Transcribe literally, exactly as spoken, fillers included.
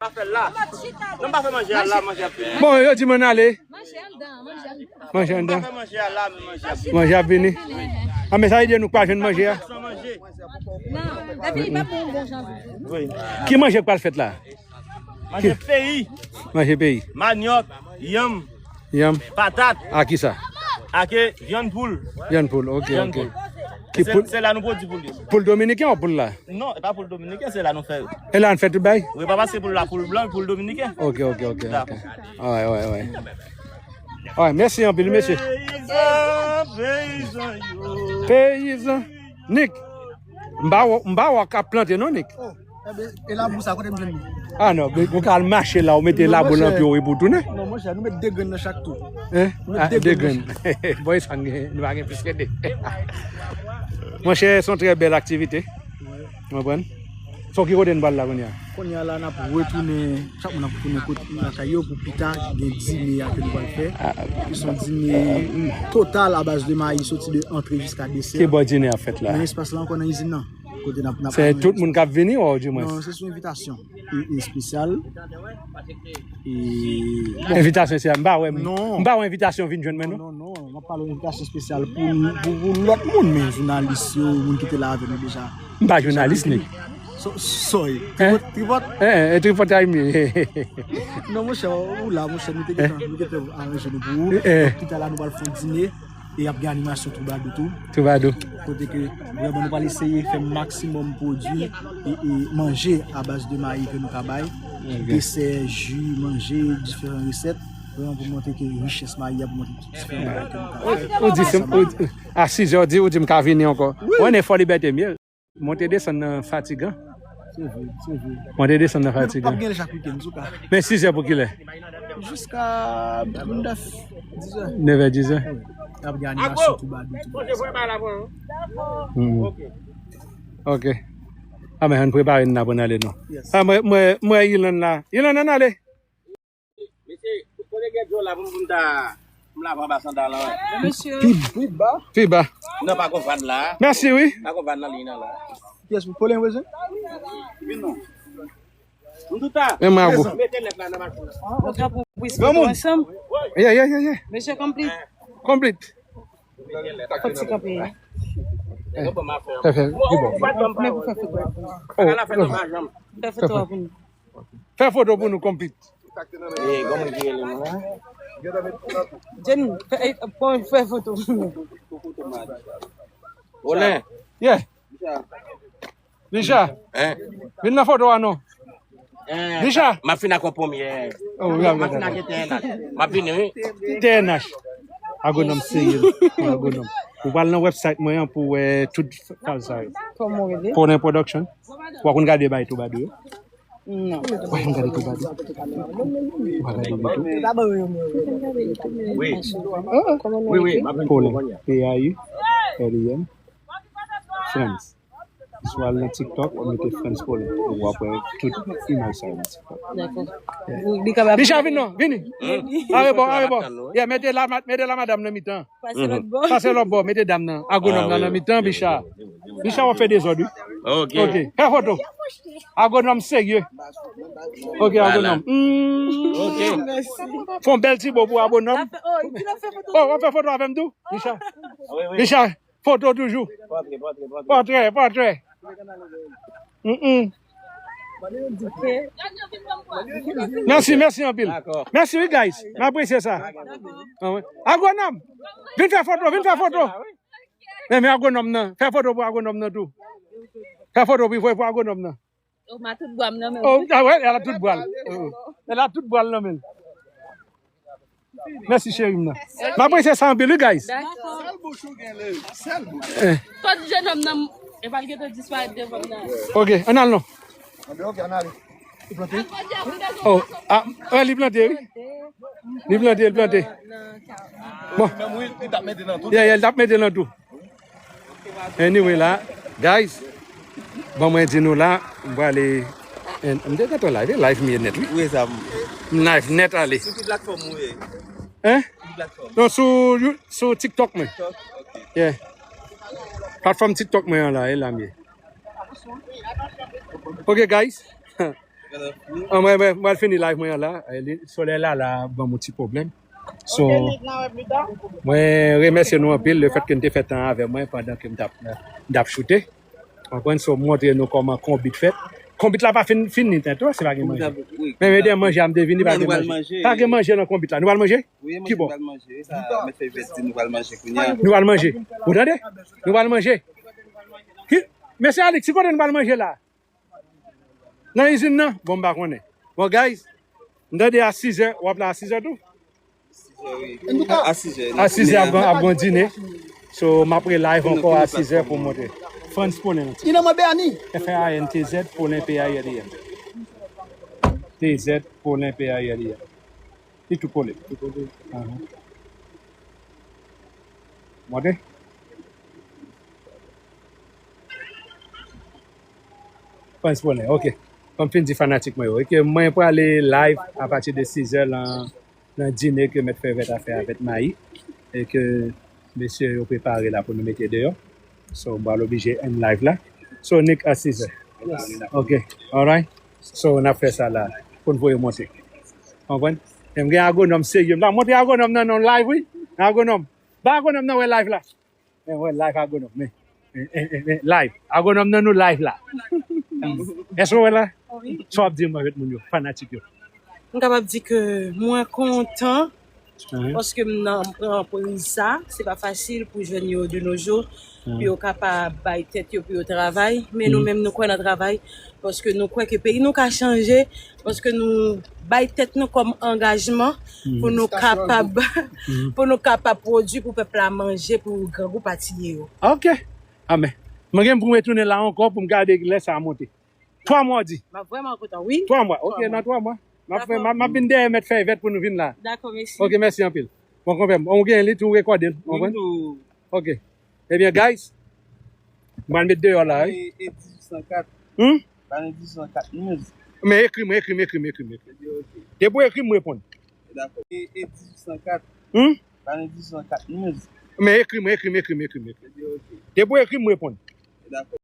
Pa fè l la. Non, pa fè manje a la, manje ap fini. Bon, yo di m ann ale. Manje anndan, manje anndan. Manje anndan. Pa fè manje a la, men manje ap fini. Manje ap vini. A, men sa vle di nou pa jwenn manje a. San manje. Non, depi li pa bon, bon jan. Wi. Ki manje k pral fèt la? Manje peyi. Manje peyi. Manyòk, yanm, Yanm. Patat. A ki sa? Ake vyann poul. Vyann poul, ok, Vyann ok. Poul. Ki Se, poul? Se la nou pwodui poul yo. Poul dominiken ou poul la? Non, e pa poul dominiken, se la nou fè yo. E la n fè tout bay? Wi, pa paske poul la, poul blan, poul dominiken. Ok, ok, ok, ok. Dakò. Alright, alright, alright. Alright, mèsi anpil, mesye. Peyizan, peyizan yo. Peyizan. Nick, m pa wè, m pa wè w k ap plante non, Nick. Oh, enben, e labou sa, kote m jwenn li? Ah non, men ou ka al mache la, ou mete labou nan pye w epi w tounen. Non, monchè, nou met de grenn nan chak tou. Hein? Nou met Ah, de de grenn nan grenn. Bon, e sa n gen, nou pa gen plis ke de. Monchè, se yon trè bèl aktivite. Wi. Ou konprann? So, ki kote n pral la kounye a? Kounye a la, n ap retounen, chak moun ap retounen kote lakay yo pou pita, gen dine a ke nou pral fè. Ah. Ki se yon dine total a baz de mayi, soti de antre jiska desè. Ki bò dine a fèt la? Nan espas la ankò, nan izin nan. Kote n ap, n ap Se tout moun k ap vini, ou di mwen? Non, se sou envitasyon. E, e espesyal. E, bon. Envitasyon espesyal, m pa wè, m, Non. m pa wè envitasyon vin jwenn mwen, non? Non, non, non, m ap pale envitasyon espesyal pou, pou, pou lòt moun, men jounalis yo, moun ki te la avè nou deja. M pa jounalis, Nick. So, sorry. Hein? Tripot, tripot? Eh, eh, eh, tripot ay mi. Non, monchè, ou la, monchè, nou te gentan, nou gentan aranje nou pou ou. Eh, eh. Pita la, nou pral fè yon dine. E y ap gen animasyon twoubadou tou. Twoubadou. Kote ke vrèman nou pral eseye fè maksimòm pwodui e, e manje a baz de mayi ke nou ka bay. Ok. Desè, ji, manje, diferan resèt. Vrèman pou montre ke richès mayi a, pou montre tout diferan bagay ke nou ka fè. Ou, ou di, se, ou, a sizè ou di, ou di m ka vini ankò. Wi. Mwen, e Fò Libète m ye. Monte desann nan fatigan. Se vre, se vre. Monte desann nan fatigan. P ap gen lè chak wikenn, antouka. Men sizè pou kilè? Jiska nèf, dizè. Nèf è, dizè. Wi. Y ap gen animasyon twoubadou, twoubadou. Hmm. Ok. A, men, ann prepare n la pou n ale, non. Yes. A, mwen, mwen, mwen, Ilan la. Ilan, ann ale. Mesye, kote gen djòl la pou m, pou m ta, pou m lave anba sandal la, wè. Mesye. Pi, pi ba. Pi ba. Non, pa gon vag la. Mèsi, wi. Pa gon vag nan liy nan la. Kiyès pou Polin bezwen? Vin non. M tout a. E mwen a gou. Mete lèt la nan machin nan. Nou ka pou plis foto ansanm. Yeah, yeah, yeah, yeah. Mesye, complete. Complete. Fò ti kanpe. Fè, fè, ki bon. Men pou fè foto a pou nou. Oh, fè foto a pou nou. Fè foto pou nou, konpit. Eh, kòman ki rele nou la? Jenny, fè, eh, pran, fè foto pou nou. Olen. Yeah. Bicha. Hein? Vin nan foto a non. Eh, Bicha. M ap fin ak yon premye. Oh, wi, m ap fin ak T N H. M ap vini, wi. T N H. Agwonòm serye. Agwonòm. Ou pral nan website mwen an pou wè tout faz sa yo. Kòman w rele? Polin Production. Ou pa konn gade bay Twoubadou yo? Non. Ou pa konn gade Twoubadou? Ou pa gade Twoubadou? Wi. Wi, wi, m ap vin Polin. P A U L I N. Friends. Si w al nan TikTok, w ap mete Friends Polin. W ap wè tout imaj sa yo nan TikTok. Dakò. Bicha, vin non, vini. Are bò, are bò. Yeah, mete la, mete la madanm nan mitan. Pase lòt bò. Pase lòt bò, mete dam nan. Agwonòm nan nan mitan, Bicha. Bicha, w ap fè dezòd, wi. Ok. Ok, fè foto. Agwonòm serye. Ok, agwonòm. Hmm. Ok. Fè yon bèl ti bo pou agwonòm. Oh, w ap fè foto avè m tou? Bicha. Bicha, foto toujou. Pòtrè, pòtrè, pòtrè. Pòtrè, pòtrè. Mm, mm. Mèsi, mèsi anpil. Dakò. Mèsi, wi, guys. M apresye sa. Dakò. Ah, wi. Agwonòm, vin fè foto, vin fè foto. Men, men agwonòm nan. Fè foto pou agwonòm nan tou. Fè foto pou, pou agwonòm nan. Oh, m a tout bwa m nan men. Oh, ah, wè, l a tout bwa l. Oh. L a tout bwa l nan men l. Mèsi, cheri m nan. M apresye sa anpil, wi, guys. Dakò. Sèl bouch ou gen lè, sèl bouch. Eh. Kot jennonm nan, e pa l gentan disparèt devan m nan. Ok, ann al non. Ann al, ok, ann ale. Li plante? Oh, ah, wè, li plante, wi. Li plante, li plante. Bon. Menm wi, li t ap mete nan tou. Yeah, yeah, li t ap mete nan tou. Anyway la, guys, bon, mwen di nou la, m prale, m te gentan live, live m ye nèt, wi. Wi, sa m. M live nèt ale. Sou ki platfòm ou ye? Hein? Sou ki platfòm? Non, sou You-, sou TikTok mwen. TikTok? Ok. Yeah. Platfòm TikTok mwen an la, e la m ye. Ok, guys. An mwen, mwen, mwen fini live mwen an la. Solèy la, la ban m yon ti pwoblèm. So, mwen remèsye nou anpil lefèt ke n te fè tan avè mwen pandan ke m t ap, m t ap choute. Konprann? So, m montre nou kòman konbit fèt. Konbit la pa fin, fin ni tèt, se pa gen manje. Men, men, manje a m te vini, pa gen manje. Pa gen manje nan konbit la. Nou pral manje? Ki bò? Nou pral manje. Ou tande? Nou pral manje. Mesye Alex, ki kote nou pral manje la? Nan izin nan? Bon, m pa konnen. Bon, guys, m tande a sizè, w ap la a sizè tou? A sizè, ap gon, ap gon dine. So, m ap re live ankò a sizè pou montre. Frantz Paulin. Li nan mwen Bernie. F R A N T Z, Paulin P A U L I N. T Z, Paulin P A U L I N. Li tou kole. Monte. Frantz Paulin, ok. Fò m fin di fanatik mwen yo. E ke mwen prale live apati de sizè nan, nan dine ke Mèt Fèvèt a fè avèk Mayi. E ke mesye yo prepare la pou nou mete deyò. So, m pral oblije end live la. So, Nick a sizè. Ok, alright. So, n ap fè sa la. Pou n voye monte. Konprann? E m gen agwonòm serye. M ta montre agwonòm nan nan live, wi. Agwonòm. Ba agwonòm nan wè live la. Men wè live agwonòm. Men, men, men, men, men, live. Agwonòm nan nou live la. Èske w wè la? Sa w ap di mwen avèk moun yo, fanatik yo. M kapab di ke mwen kontan paske m nan, m pran priz sa. Se pa fasil pou jwenn yo de nos jours, pou yo kapab bay tèt yo pou yo travay. Men nou menm, nou kwè nan travay. Paske nou kwè ke peyi nou ka chanje. Paske nou bay tèt nou kòm angajman pou nou kapab, pou nou kapab pwodui pou pèp la manje, pou grangou pa tiye yo. Ok. Amèn. Mwen gen pou m retounen la ankò pou m gade lè sa a monte. Twa mwa w di? M ap vrèman kontan, wi. Twa mwa. Ok, nan twa mwa. M ap fè, m ap, m ap vin dèyè Mèt Fèvèt pou nou vin la. Dakò, mèsi. Ok, mèsi anpil. Bon, konpè m, ou gen li tou, rekòde l. Konprann? Ok. Ebyen, guys, m pral met deyò la, wi. E, e dizuit san kat. Hmm? Ba nou dizuit san kat, nou menm. Men ekri m, ekri m, ekri m, ekri m, ekri m. Depi w ekri m, m reponn. Dakò. E, e dizuit san kat. Hmm? Ba nou dizuit san kat, nou menm. Men ekri m, ekri m, ekri m, ekri m, ekri m. Depi w ekri m, m reponn. Dakò.